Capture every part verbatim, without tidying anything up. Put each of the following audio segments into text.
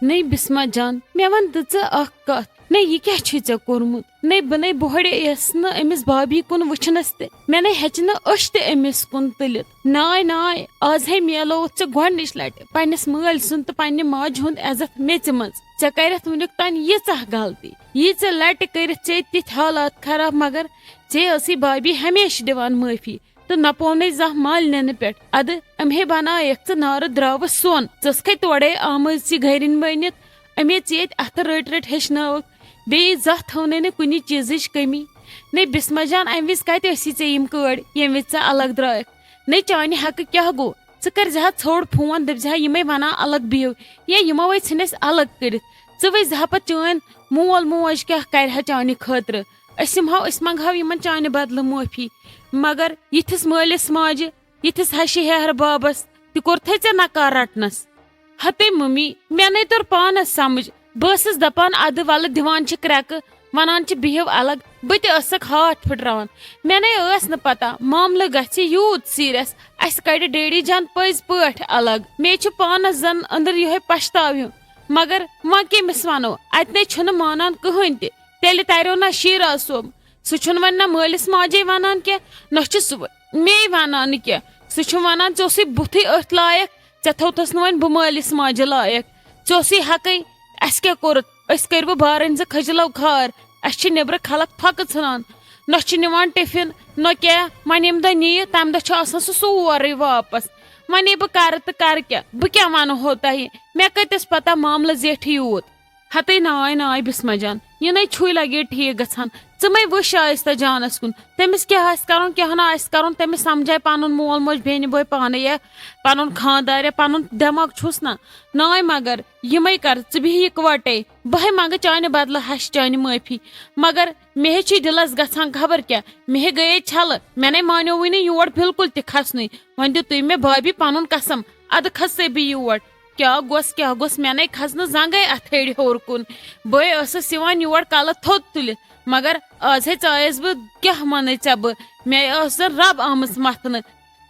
نے بسمہ جان، مےٚ وَن تہٕ ژٕ اکھ کتھ، نے یہِ کیٛاہ چھُے ژےٚ کوٚرمُت؟ نے بہٕ نے بۄہڑے یس نہٕ أمِس بابی کُن وٕچھنس تہِ، مےٚ نے ہیٚچہِ نہٕ أچھ تہِ أمِس کُن تُلِتھ۔ ناے ناے، آز ہے میلووُتھ ژےٚ گۄڈنِچ لٹہِ پننِس مٲلۍ سُنٛد تہٕ پننہِ ماجہِ ہُنٛد عزت میٚژِ منٛز۔ ژےٚ کرٮ۪تھ وُنیُک تام ییٖژاہ غلطی، ییٖژاہ لٹہِ کٔرِتھ ژےٚ تِتھۍ حالات خراب، مگر ژےٚ ٲسٕے بابی ہمیشہِ دِوان معٲفی۔ تہٕ نہ پونے زانٛہہ مالنٮ۪ن پٮ۪ٹھ۔ ادٕ أمۍ ہے بنایکھ ژٕ نارٕ درٛاوٕ سۄن۔ ژٕ ٲسکھے تورے آمٕژ یہِ گرِنۍ بٔنِتھ۔ أمۍ ہے ژےٚ ییٚتہِ اَتھٕ رٔٹۍ رٔٹۍ ہیٚچھنٲوٕکھ۔ بیٚیہِ زانٛہہ تھٲو نے نہٕ کُنہِ چیٖزٕچ کٔمی۔ نے بسمہ جان، اَمہِ وِزِ کَتہِ ٲسی ژےٚ یِم کٲڑۍ، ییٚمہِ وِزِ ژٕ الگ درٛایَکھ؟ نے چانہِ حقہٕ کیٛاہ گوٚو؟ ژٕ کٔرۍ زِ ہا ژھوٚڑ فون، دٔپۍ زِ ہا یِمے وَنان الگ بِہِو، یا یِمو ہے ژھٕنۍ اَسہِ الگ کٔرِتھ۔ ژٕ وٕچھ زِ ہا پَتہٕ چٲنۍ مول موج کیٛاہ کَرِ ہا چانہِ خٲطرٕ۔ أسۍ یِمہٕ ہاو، أسۍ منٛگہٕ ہاو یِمن چانہِ بدلہٕ معٲفی۔ مگر یِتھِس مٲلِس ماجہِ، یِتھِس ہشہِ ہیہر بابس تہِ کوٚرتھے ژےٚ نکار رٹنس۔ ہتے ممی، مےٚ نے توٚر پانس سمجھ۔ بہٕ ٲسٕس دپان، ادٕ ولہٕ دِوان چھِ کرٛٮ۪کہٕ، ونان چھِ بِہِو الگ، بہٕ تہِ ٲسکھ ہاتھ پھٕٹراوان۔ مےٚ نے ٲس نہٕ پتہ معاملہٕ گژھِ یوٗت سیریس۔ اسہِ کڑِ ڈیڈی جان پٔزۍ پٲٹھۍ الگ۔ مےٚ چھُ پانس زن أنٛدرۍ یِہوے پچھتاو ہیوٗ۔ مگر وۄنۍ کٔمِس ونو؟ اتہِ نے چھُنہٕ مانان کٕہٕنۍ تہِ۔ تیٚلہِ تریو نا شیراز صٲب؟ سُہ چھُنہٕ وۄنۍ نہ مٲلِس ماجے ونان کینٛہہ، نہ چھُ سُہ وۄنۍ مے ونان کینٛہہ۔ سُہ چھُ ونان، "ژےٚ اوسُے بُتھٕے أتھۍ لایق، ژےٚ تھوٚوتھَس نہٕ وۄنۍ بہٕ مٲلِس ماجہِ لایق۔ ژےٚ اوسُے حقٕے، اَسہِ کیٛاہ کوٚرُتھ؟ أسۍ کٔرۍ وۄنۍ بارٕنۍ زٕ کھٔجلو کھار، اَسہِ چھِ نیٚبرٕ خلق پھۄکہٕ ژھٕنان۔ نہ چھِ نِوان ٹِفِن، نہ کینٛہہ۔ وۄنۍ ییٚمہِ دۄہ نِیہِ، تَمہِ دۄہ چھُ آسان سُہ سورُے واپس۔ وۄنۍ بہٕ کرٕ تہٕ کرٕ کیٛاہ؟ بہٕ کیٛاہ ونہو تۄہہِ؟ مےٚ کتٮ۪س پتہ معاملہٕ زیٹھِ یوٗت؟" ہتے ناے ناے بسمہ جان، یہِ نے چھُے لگے ٹھیک گژھان۔ ژٕ مے وٕچھ شایستہ جانس کُن، تٔمِس کیٛاہ آسہِ کرُن کیٛاہ نہ آسہِ کرُن، تٔمِس سمجھاے پنُن مول موج بیٚنہِ بوے پانے یا پنُن خاندار یا پنُن دٮ۪ماغ چھُس نہ۔ ناے مگر یِمے کر، ژٕ بِہہِ یِکوٹے، بہے منگہٕ چانہِ بدلہٕ ہش چانہِ معٲفی۔ مگر مےٚ ہے چھُے دِلس گژھان خبر کیٛاہ، مےٚ ہے گٔیے چھلہٕ، مےٚ نے مانیووٕے نہٕ یور بالکل تہِ کھسنُے۔ وۄنۍ دیُتُے مےٚ بابی پنُن قسم، ادٕ کھسے بہٕ یور۔ کیٛاہ گوٚژھ، کیٛاہ گوٚژھ، مےٚ نے کھژ نہٕ زنٛگے اتھ ہیرِ ہیوٚر کُن۔ بہٕ ٲسٕس یِوان یور کلہٕ تھوٚد تُلِتھ، مگر آز ہے ژایس بہٕ، کیٛاہ ونہٕ ژےٚ بہٕ، مےٚ ٲس زن رب آمٕژ متھنہٕ۔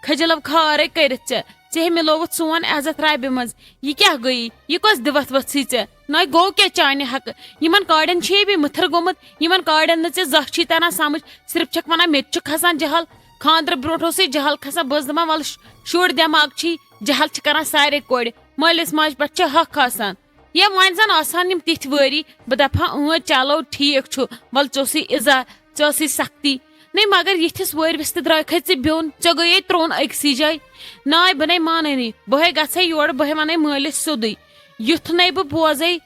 کھجلو کھارے کٔرِتھ ژےٚ، ژےٚ ہے مِلووُتھ سون عزت ربہِ منٛز۔ یہِ کیٛاہ گٔیی؟ یہِ کۄس دِوتھ ؤژھٕے ژےٚ؟ نہ گوٚو کیٛاہ چانہِ حقہٕ؟ یِمن کاڑٮ۪ن چھُے بیٚیہِ مٕتھٕر گوٚمُت، یِمن کاڑٮ۪ن نہٕ ژےٚ زانٛہہ چھُے تران سمجھ، صرف چھکھ ونان مےٚ تہِ چھُ کھسان جہل۔ خانٛدرٕ برونٛٹھ اوسُے جہل کھسان، بہٕ ٲسٕس دپان، "ولہٕ شُر دٮ۪ماغ چھی، جہل چھِ کران سارے کورِ، مٲلِس ماجہِ پٮ۪ٹھ چھِ حق آسان۔" یا وۄنۍ زن آسان یِم تِتھۍ وٲری، بہٕ دپہٕ ہا، "اۭں، چلو ٹھیٖک چھُ، ولہٕ ژٕ اوسُے اِزا، ژٕ ٲسٕے سختی۔" نے مگر یِتھِس وٲرۍوِس تہِ درٛاے کھے ژٕ بیوٚن، ژےٚ گٔیے ترٛوٚن أکسٕے جایہِ۔ ناے بہٕ نے مانٲنی، بہے گژھے یورٕ، بہے ونَے مٲلِس سیوٚدُے۔ یُتھ نے بہٕ بوزے،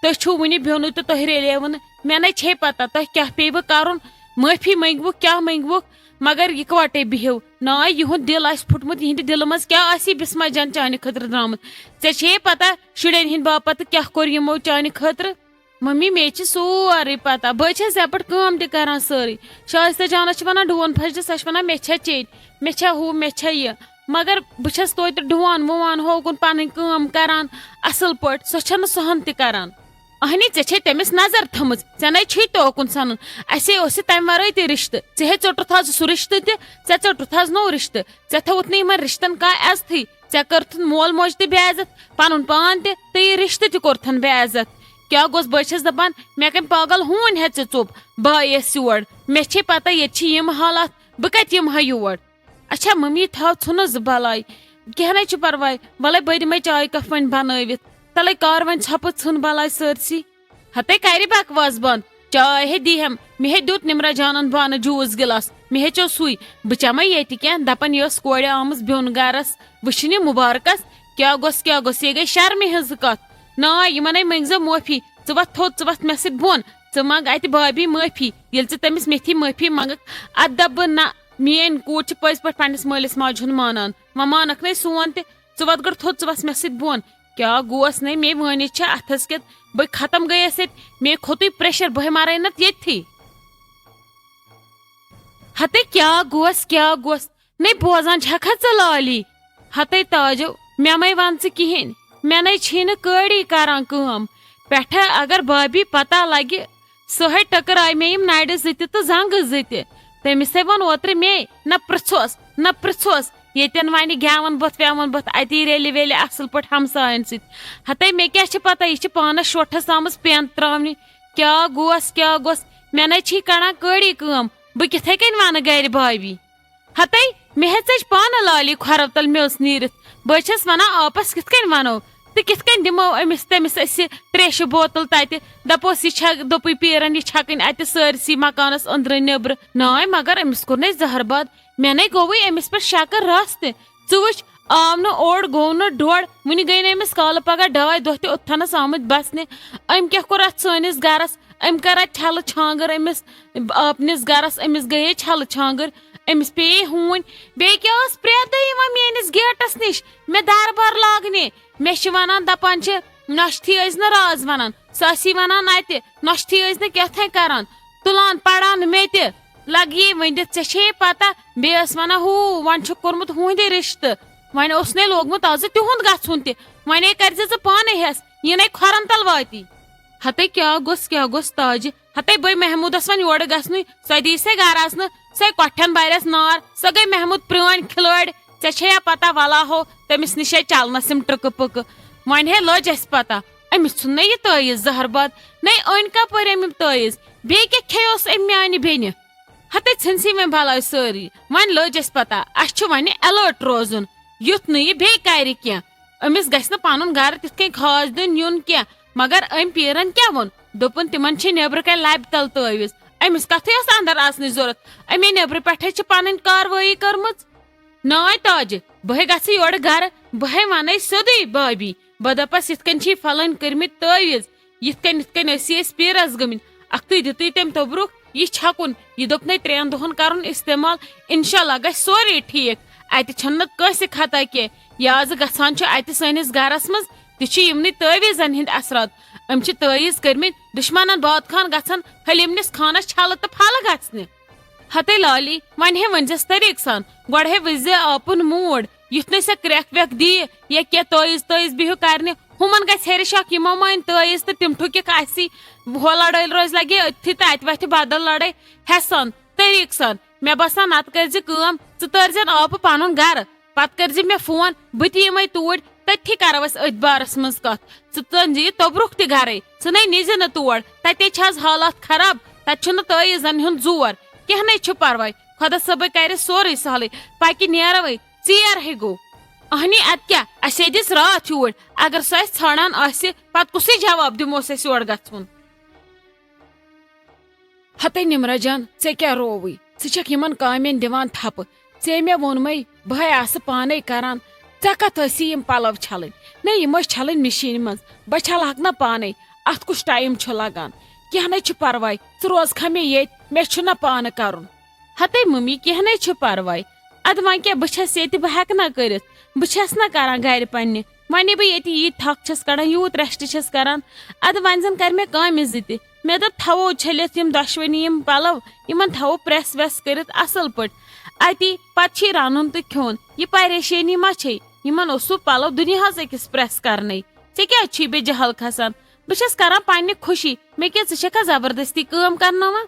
تُہۍ چھِو وُنہِ بیوٚنُے تہٕ تۄہہِ رلیوٕ نہٕ۔ مےٚ نے چھے پتہ تۄہہِ کیٛاہ پیٚیہِ وٕ کرُن، معٲفی منٛگوُکھ، کیٛاہ منٛگوُکھ، مگر یِکوٹے بِہِو۔ ناے یِہُنٛد دِل آسہِ پھُٹمُت، یِہنٛدِ دِلہٕ منٛز کیٛاہ آسی بسمہ جان چانہِ خٲطرٕ درٛامُت۔ ژےٚ چھے پتہ شُرٮ۪ن ہِنٛدِ باپتھ کیٛاہ کوٚر یِمو چانہِ خٲطرٕ؟ ممی، مےٚ چھِ سورُے پتہ۔ بہٕ چھَس یَپٲرۍ کٲم تہِ کران سٲرٕے۔ شایستہ جانَس چھِ وَنان ڈوٗن پھَش دِ، سۄ چھِ وَنان مےٚ چھےٚ چیٚنۍ، مےٚ چھےٚ ہُہ، مےٚ چھےٚ یہِ۔ مگر بہٕ چھَس توتہِ ڈوٗن ووٗن ہوکُن پَنٕنۍ کٲم کران اَصٕل پٲٹھۍ، سۄ چھَنہٕ سۄ ہَن تہِ کران۔ اہنی، ژےٚ چھے تٔمِس نظر تھٲمٕژ، ژےٚ نے چھُے توکُن سَنُن۔ اَسے اوس یہِ تَمہِ وَرٲے تہِ رِشتہٕ، ژےٚ ہے ژوٚٹُتھ آز سُہ رِشتہٕ تہِ، ژےٚ ژوٚٹُتھ آز نوٚو رِشتہٕ، ژےٚ تھوٚوُتھ نہٕ یِمَن رِشتَن کانٛہہ عزتھٕے۔ ژےٚ کٔرتھن مول موج تہِ بے عزت، پنُن پان تہِ، تہٕ یہِ رشتہٕ تہِ کوٚرتھن بے عزت۔ کیٛاہ گوٚژھ؟ بہٕ چھَس دپان، مےٚ کٔمۍ پاگل ہوٗنۍ ہٮ۪تھ ژےٚ ژوٚپ؟ بہٕ آیس یور۔ مےٚ چھے پتہ ییٚتہِ چھِ یِم حالات، بہٕ کتہِ یِمہٕ ہا یور؟ اچھا ممی، تھاو ژھُنُس بلاے، کینٛہہ نے چھُ پرواے، ولے بہٕ دِمے چاے کپ وۄنۍ بنٲوِتھ۔ تلے کر وۄنۍ ژھۄپہٕ، ژھٕن بلاے سٲرسٕے۔ ہتے کرِ بکواس بند، چاے ہے دی ہم، مےٚ ہے دیُت نمرہ جانن بانہٕ جوٗس گلاس، مےٚ ہے چیوٚو سُے۔ بہٕ چمے ییٚتہِ کینٛہہ، دپان یہِ ٲس کورِ آمٕژ بیوٚن گرس، وٕچھنہِ مُبارکس۔ کیٛاہ گوٚژھ، کیٛاہ گوٚژھ، یہِ گٔے شرمہِ ہٕنٛز کتھ۔ نا، یِمنے مٔنگزِ معٲفی، ژٕ وۄتھ تھوٚد، ژٕ وۄتھ مےٚ سۭتۍ بۄن، ژٕ منگ اتہِ بابی معٲفی۔ ییٚلہِ ژٕ تٔمِس میٚتھی معٲفی منگکھ، اتھ دپہٕ بہٕ نہ، میٲنۍ کوٗر چھِ پٔزۍ پٲٹھۍ پننِس مٲلِس ماجہِ ہُنٛد مانان، وۄنۍ مانکھ نے سون تہِ، ژٕ وۄتھ گۄڈٕ تھوٚد، ژٕ وَس مےٚ سۭتۍ بۄن۔ کیٛاہ گوس نے؟ مے وٲنِتھ چھےٚ اَتھس کٮ۪تھ، بہٕ ختم گٔیَس ییٚتہِ، مے کھوٚتُے پریشر، بہٕ ہے مَرے نَتہٕ ییٚتھی۔ ہتے کیٛاہ گوس، کیٛاہ گوس؟ نے بوزان چھَکھا ژٕ لالی؟ ہتے تاجو، مےٚ مَے وَن ژٕ کِہیٖنۍ، مےٚ نے چھی نہٕ کٲڑی کران کٲم۔ پٮ۪ٹھٕ اگر بابی پتہ لگہِ، سۄ ہے ٹٔکراے مےٚ یِم نرِ زٕ تہِ تہٕ زنٛگہٕ زٕ تہِ۔ تٔمِس ہے ووٚن اوترٕ مے، نہ پرٛژھوس، نہ پرٛژھوس، ییٚتٮ۪ن وۄنۍ گٮ۪وَن بُتھ وٮ۪وَن بُتھ، اَتی ریٚلہِ ویٚلہِ اَصٕل پٲٹھۍ ہمساین سۭتۍ۔ ہَتَے مےٚ کیٛاہ چھِ پَتہ، یہِ چھِ پانَس شوٹھَس آمٕژ پٮ۪نٛد ترٛاونہِ۔ کیٛاہ گوس، کیٛاہ گوس؟ مےٚ نَے چھی کَڑان کٲڑی کٲم۔ بہٕ کِتھَے کٔنۍ وَنہٕ گَرِ بھابھی؟ ہَتَے، مےٚ ہے ژٔج پانہٕ لالی کھۄرو تَل میٚژ نیٖرِتھ۔ بہٕ چھَس وَنان، آپَس کِتھ کٔنۍ وَنو؟ تہٕ کِتھ کٔنۍ دِمو أمِس تٔمِس أسۍ یہِ ترٛیشہِ بوتل تَتہِ؟ دَپوس، یہِ چھَکھ، دوٚپُے پیٖرَن، یہِ چھَکٕنۍ اَتہِ سٲرسٕے مکانَس أنٛدرٕ نیٚبرٕ۔ ناے، مگر أمِس کوٚر نَے زَہر بَد۔ مےٚ نَے گوٚوُے أمِس پٮ۪ٹھ شَکہٕ رَژھ تہِ۔ ژٕ وٕچھ، آو نہٕ اوٚڑ، گوٚو نہٕ ڈۄڑ، وٕنہِ گٔے نہٕ أمِس کالہٕ پگاہ ڈاے دۄہ تہِ اوٚتتھَنَس آمٕتۍ بَسنہِ۔ أمۍ کیٛاہ کوٚر اَتھ سٲنِس گَرَس؟ أمۍ کٔر اَتہِ چھَلہٕ چھانٛگٕر أمِس، آپنِس گَرَس أمِس گٔیے چھَلہٕ چھانٛگٕر، أمِس پیٚیے ہوٗنۍ۔ بیٚیہِ کیٛاہ ٲس پرٛٮ۪تھ دۄہ یِوان میٛٲنِس گیٹَس نِش مےٚ دربار لاگنہِ؟ مےٚ چھِ وَنان، دَپان چھِ، نۄشہِ تھی ٲسۍ نہٕ راز وَنان، سۄ ٲسی وَنان اَتہِ، نۄشہِ تھی ٲسۍ نہٕ کیٛاہ تھانۍ کَران، تُلان پَران مےٚ تہِ۔ لَگیے ؤنِتھ، ژےٚ چھے پَتہ، بیٚیہِ ٲس وَنان، ہُہ، وۄنۍ چھُکھ کوٚرمُت ہُہُنٛدِ رِشتہٕ، وۄنۍ اوس نے لوگمُت آزٕ تِہُنٛد گژھُن تہِ، وۄنۍ ہے کَرِ زِ ژٕ پانَے ہٮ۪س، یہِ نے کھۄرَن تَل واتی۔ ہَتَے کیٛاہ گوٚژھ، کیٛاہ گوٚژھ تاجہِ؟ ہَتَے بٔے محموٗدَس وۄنۍ یورٕ گژھنُے، سۄ دی سے گَرٕ اَژنہٕ، سۄے کۄٹھٮ۪ن بَرٮ۪س نار، سۄ گٔے محموٗد پرٛٲنۍ کھلٲڑۍ، ژےٚ چھے یا پَتہ وَلا ہو، تٔمِس نِش ہے چَلنَس یِم ٹٕکہٕ پٕکہٕ۔ وۄنۍ ہے لٔج اَسہِ پَتہ، أمِس ژھُن نے یہِ تٲیٖز زَہر بَد، نے أنۍ کَپٲرۍ أمۍ یِم تٲیٖز، بیٚیہِ کیٛاہ کھیٚیوس أمۍ میٛانہِ بیٚنہِ؟ ہَتَے ژھٕنسٕے وۄنۍ بَلاے سٲری، وۄنۍ لٔج اَسہِ پَتہ، اَسہِ چھُ وۄنۍ alert روزُن، یُتھ نہٕ یہِ بیٚیہِ کَرِ کینٛہہ۔ أمِس گژھِ نہٕ پَنُن گَرٕ تِتھ کٔنۍ خاص دیُن یُن کینٛہہ، مگر أمۍ پیٖرَن کیٛاہ ووٚن؟ دوٚپُن، تِمَن چھِ نیٚبرٕ کَنۍ لَبہِ تَل تٲویٖز، أمِس کَتھٕے ٲس اَندَر اَژنٕچ ضوٚرَتھ، أمۍ ہے نیٚبرٕ پٮ۪ٹھَے چھِ پَنٕنۍ کاروٲیی کٔرمٕژ۔ ناے تاجہِ، بہٕ ہے گژھٕ یورٕ گَرٕ، بہٕ ہے وَنَے سیوٚدُے بھابھی، بہٕ دَپَس، یِتھ کٔنۍ چھِ یہِ پھلٲنۍ کٔرمٕتۍ تٲویٖز، یِتھ کٔنۍ، یِتھ کٔنۍ ٲسی أسۍ پیٖرَس گٔمٕتۍ، اَکھتُے دِتُے تٔمۍ توٚبرُک، یہِ چھَکُن، یہِ دوٚپنَے ترٛٮ۪ن دۄہَن کَرُن استعمال، اِنشاء اللہ گژھِ سورُے ٹھیٖک۔ اَتہِ چھَنہٕ نہٕ کٲنٛسہِ خطا کینٛہہ، یہِ آزٕ گژھان چھُ اَتہِ سٲنِس گَرَس منٛز، تہِ چھِ یِمنٕے تٲویٖزَن ہِنٛدۍ اثرات۔ أمۍ چھِ تٲویٖز کٔرمٕتۍ دُشمَنَن باد خان گژھان حلیٖمنِس خانَس چھَلہٕ تہٕ پھَلہٕ گژھنہِ۔ ہتے لالی، وۄنۍ ہے ؤنۍ زٮ۪س طریٖقہٕ سان، گۄڈٕ ہے وٕچھ زِ آپُن موٗڈ، یُتھ نہٕ ژےٚ کرٛٮ۪کھ وٮ۪کھ دِیہِ یا کینٛہہ تٲیٖز تٲیٖز بِہِو کرنہِ، ہُمن گژھِ ہیٚرِ شک، یِمو مٲنۍ تٲیٖز تہٕ تِم ٹھُکِکھ اَسی۔ ہۄ لڑٲے روزِ لگے أتھی تہٕ اَتہِ وۄتھِ بدل لڑٲے۔ ہٮ۪س سان، طریٖقہٕ سان، مےٚ باسان نتہٕ کٔرۍ زِ کٲم، ژٕ تٲرۍ زٮ۪ن آپہٕ پنُن گرٕ، پتہٕ کٔرۍ زِ مےٚ فون، بہٕ تہِ یِمے توٗرۍ، تٔتھی کرو أسۍ أتھۍ بارس منٛز کتھ۔ ژٕ ژٲنۍ زِ یہِ توٚبرُک تہِ گرے، ژٕ نے نیٖزِ نہٕ تور، تتے چھِ آز حالات خراب، تتہِ چھُنہٕ تٲیٖزن ہُنٛد زور۔ کینٛہہ نے چھُ پرواے، خۄدا صٲبے کرِ سورُے سہلٕے، پکہِ نیرو أسۍ، ژیر ہے گوٚو۔ اہنی، ادٕ کیٛاہ، اسے دِژ راتھ یوٗرۍ، اگر سۄ اسہِ ژھانڈان آسہِ، پتہٕ کُسٕے جواب دِموس أسۍ یورٕ گژھُن؟ ہتے نمرہ جان، ژےٚ کیٛاہ رووُے؟ ژٕ چھکھ یِمن کامٮ۪ن دِوان تھپہٕ۔ ژےٚ مےٚ ووٚنمَے، بہٕ ہے آسہٕ پانے کران۔ ژےٚ کتھ ٲسی یِم پلو چھلٕنۍ؟ نہ، یِم ٲسۍ چھلٕنۍ مِشیٖنہِ منٛز۔ بہٕ چھلہکھ نہ پانے۔ اتھ کُس ٹایم چھُ لگان؟ کینٛہہ نے چھُ پرواے، ژٕ روزکھا مےٚ ییٚتۍ، مےٚ چھُ نہ پانہٕ کرُن۔ ہتے ممی، کینٛہہ نے چھُ پرواے۔ ادٕ وۄنۍ کیٛاہ، بہٕ چھس ییٚتہِ، بہٕ ہٮ۪کہٕ نہ کٔرِتھ۔ بہٕ چھس نہ کران گرِ پننہِ۔ وۄنۍ یہِ بہٕ ییٚتہِ ییٖتۍ تھکھ چھس کڑان، یوٗت rest چھس کران، ادٕ وۄنۍ زن کرِ مےٚ کامہِ زٕ تہِ۔ مےٚ دوٚپ، تھاوو چھٔلِتھ یِم دۄشوٕنی یِم پلو، یِمن تھاوو press ویس کٔرِتھ اصل پٲٹھۍ۔ اتی پتہٕ چھی رنُن تہٕ کھیوٚن۔ یہِ پریشٲنی ما چھے؟ یِمن اوسوٕ پلو دُنیاہس أکِس press کرنے۔ ژےٚ کیٛازِ چھُے بے جہل کھسان؟ بہٕ چھس کران پننہِ خوشی، مےٚ کیٛاہ، ژٕ چھکھا زبردستی کٲم کرناوان؟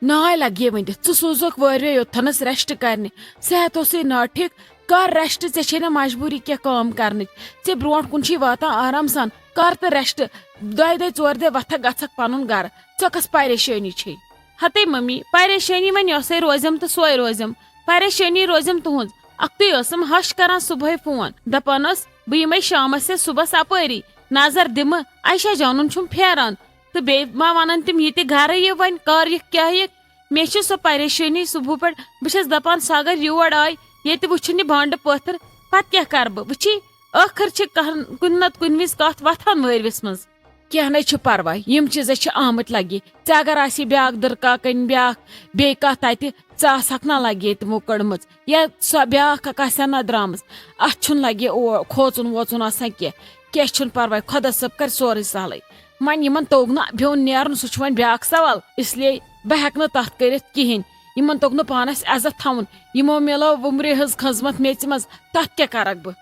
ناے لگیے ؤنِتھ، ژٕ سوٗزُکھ وٲروے یوٚتتھنس rest کرنہِ۔ صحت اوسُے ناٹھیٖک، کر rest، ژےٚ چھے نہٕ مجبوٗری کینٛہہ کٲم کرنٕچ۔ ژےٚ برونٛٹھ کُن چھُے واتان آرام سان، کر تہٕ rest۔ دۄیہِ دۄہہِ ژورِ دۄہہِ وۄتھکھ گژھکھ پنُن گرٕ، ژےٚ کۄس پریشٲنی چھے؟ ہتے ممی، پریشٲنی وۄنۍ یۄسے روزٮ۪م تہٕ سۄے روزٮ۪م، پریشٲنی روزٮ۪م تُہنٛز۔ اکھتُے ٲسٕم ہش کران صبحٲے فون، دپان ٲس، بہٕ یِمے شامس یا صبحس اپٲری، نظر دِمہٕ، عائشہ جانُن چھُم پھیران۔ تہٕ بیٚیہِ ما ونان تِم، یہِ تہِ گرٕ یہِ وۄنۍ کر یِکھ کیٛاہ یِکھ؟ مےٚ چھِ سۄ پریشٲنی صبحہٕ پٮ۪ٹھ۔ بہٕ چھَس دپان، سۄ اگر یور آیہِ، ییٚتہِ وٕچھُن یہِ بانڈٕ پٲتھٕر، پتہٕ کیٛاہ کرٕ بہٕ؟ وٕچھی، ٲخٕر چھِ کہن-، کُنہِ نتہٕ کُنہِ وِزِ کتھ وۄتھان وٲرۍوِس منٛز۔ کینٛہہ نے چھُ پرواے، یِم چیٖزے چھِ آمٕتۍ لگہِ۔ ژےٚ اگر آسی بیاکھ دٕرکاکٕنۍ، بیاکھ بیٚیہِ کانٛہہ تتہِ، ژٕ آسہکھ نا لگہِ ییٚتہِ مُکٔڑمٕژ۔ یا سۄ بیاکھ اکھ آسہِ ہا نہ درٛامٕژ۔ اتھ چھُنہٕ لگہِ او-، کھوژُن ووژُن آسان کینٛہہ۔ کینٛہہ چھُنہٕ پرواے، خۄدا صٲب کرِ سورُے سہلٕے۔ وۄنۍ یِمن توٚگ نہ بیوٚن نیرُن، سُہ چھُ وۄنۍ بیٛاکھ سوال۔ اس لیے بہٕ ہٮ۪کہٕ نہٕ تتھ کٔرِتھ کِہیٖنۍ۔ یِمن توٚگ نہٕ پانس عزت تھاوُن۔ یِمو مِلٲو وُمرِ ہٕنٛز خٔذمت میٚژِ منٛز، تتھ کیٛاہ کرکھ بہٕ؟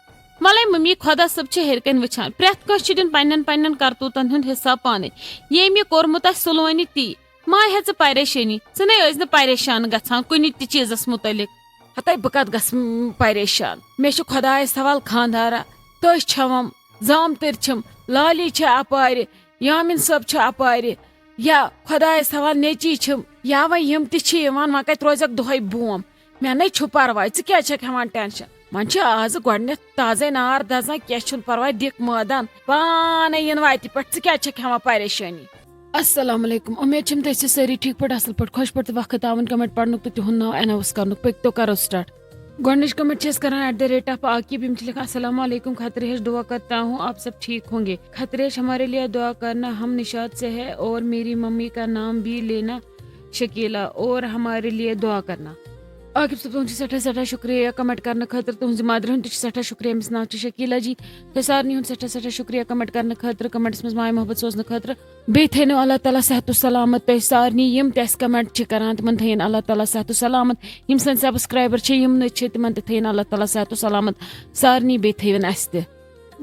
وۄلے مٔمی، خۄدا صٲب چھِ ہیٚرِ کنہِ وٕچھان۔ پرٛٮ۪تھ کٲنٛسہِ چھُ دیُن پننٮ۪ن پننٮ۪ن کرتوٗتن ہُنٛد حساب پانے۔ ییٚمۍ یہِ کوٚرمُت آسہِ، سُہ لونہِ تی۔ ما ہےٚ ژٕ پریشٲنی، ژٕ نے ٲسۍ نہٕ پریشان گژھان کُنہِ تہِ چیٖزس مُتعلق۔ ہتے بہٕ کتھ گژھٕ م، پریشان؟ مےٚ چھُ خۄدایس حوال خاندارا، تٔسۍ چھَوم، زامتٕرۍ چھِم، لالی چھِ اپارِ، یامین صٲب چھُ اپارِ، یا خۄدایس حوال نیٚچی چھِم، یا وۄنۍ یِم تہِ چھِ یِوان، وۄنۍ کتہِ روزکھ دۄہے بوم؟ مےٚ نے چھُ پرواے، ژٕ کیٛازِ چھکھ ہٮ۪وان ٹینشن؟ وۄنۍ چھِ آز گۄڈٕنٮ۪تھ تازے نار دزان، کینٛہہ چھُنہٕ پرواے، دِکھ مٲدان، پانے یِن وتہِ پٮ۪ٹھ، ژٕ کیٛازِ چھکھ ہٮ۪وان پریشٲنی؟ السلام علیکم، امید چھم تُہۍ ٲسِو سٲری ٹھیک پٲٹھۍ، اصل پٲٹھۍ، خۄش پٲٹھۍ تہٕ وقت آوُن۔ کمنٹ پرنُک تہٕ تِہُنٛد ناو اناؤنس کرنُک، پٔکۍ تو کرو سٹارٹ۔ گۄڈٕنِچ کمنٹ چھِ أسۍ کران at the rate of Aqib, یِم چھِ لیکھان، السلام علیکم خطریش، دعا کرتا ہوں آپ سب ٹھیک ہوں گے۔ خطریش، ہمارے لیے دعا کرنا، ہم نشاد سے ہے اور میری ممی کا نام بھی لینا شکیلا، اور ہمارے لیے دعا کرنا۔ عاقب صٲب، تُہُنٛد چھُ سٮ۪ٹھاہ سٮ۪ٹھاہ شُکریہ کمنٹ کرنہٕ خٲطرٕ، تُہٕنٛزِ مدرِ ہُنٛد تہِ چھُ سٮ۪ٹھاہ شُکریہ، أمِس ناو چھُ شکیلا جی۔ تۄہہِ سارنٕے ہُنٛد سٮ۪ٹھاہ سٮ۪ٹھاہ شُکریہ کمنٹ کرنہٕ خٲطرٕ، کمنٹس منٛز ماے محبت سوزنہٕ خٲطرٕ۔ بیٚیہِ تھٲینو اللہ تعالیٰ صحت و سلامت تۄہہِ سارنٕے، یِم تہِ اَسہِ کمنٹ چھِ کران، تِمن تھٲیِن اللہ تعالیٰ صحت و سلامت۔ یِم سٲنۍ سبسکرایبر چھِ، یِم نہٕ چھِ، تِمن تہِ تھٲیِن اللہ تعالیٰ صحت و سلامت سارنٕے، بیٚیہِ تھٲیِن اَسہِ تہِ۔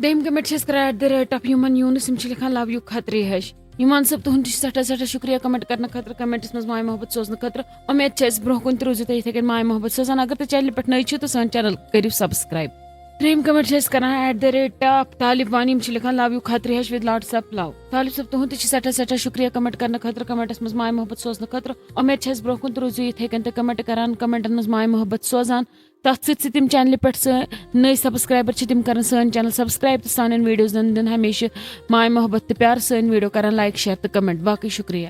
دوٚیِم کمنٹ چھِ أسۍ کران at the rate of یوٗمن Yunus, یِم چھِ لیکھان، لو یوٗ خطرے ہش۔ یوٗمن صٲب، تُہُنٛد تہِ چھُ سٮ۪ٹھاہ سٮ۪ٹھاہ شُکریہ کمنٹ کرنہٕ خٲطرٕ، کمنٹس منٛز ماے محبت سوزنہٕ خٲطرٕ۔ اُمید چھِ اَسہِ برونٛہہ کُن تہِ روٗزِو تُہۍ یِتھے کٔنۍ ماے محبت سوزان۔ اگر تُہۍ چینلہِ پٮ۪ٹھ نٔے چھِو تہٕ سٲنۍ چینل کٔرِو سبسکرایب۔ ترٛیٚیِم کمنٹ چھِ أسۍ کران ایٹ د ریٹ آف طالب وانی، یِم چھِ لیکھان، لو یوٗ خطرے ہش وِد لاٹس آف لو۔ طالب صٲب، تُہُنٛد تہِ چھُ سٮ۪ٹھاہ سٮ۪ٹھاہ شُکریہ کمنٹ کرنہٕ خٲطرٕ، کمنٹس منٛز ماے محبت سوزنہٕ خٲطرٕ۔ اُمید چھِ اَسہِ برونٛہہ کُن تہِ روٗزِو یِتھے کٔنۍ تہٕ کمنٹ کران، کمنٹن منٛز ماے محبت سوزان۔ تَتھ سۭتۍ سۭتۍ یِم چینلہِ پٮ۪ٹھ سٲنۍ نٔے سبسکرایبر چھِ، تِم کرن سٲنۍ چینل سبسکرایب تہٕ سانٮ۪ن ویڈیوزن دِن ہمیشہِ ماے محبت تہٕ پیار۔ سٲنۍ ویڈیو کرن لایک، شیئر تہٕ کمنٹ۔ باقٕے شُکریہ۔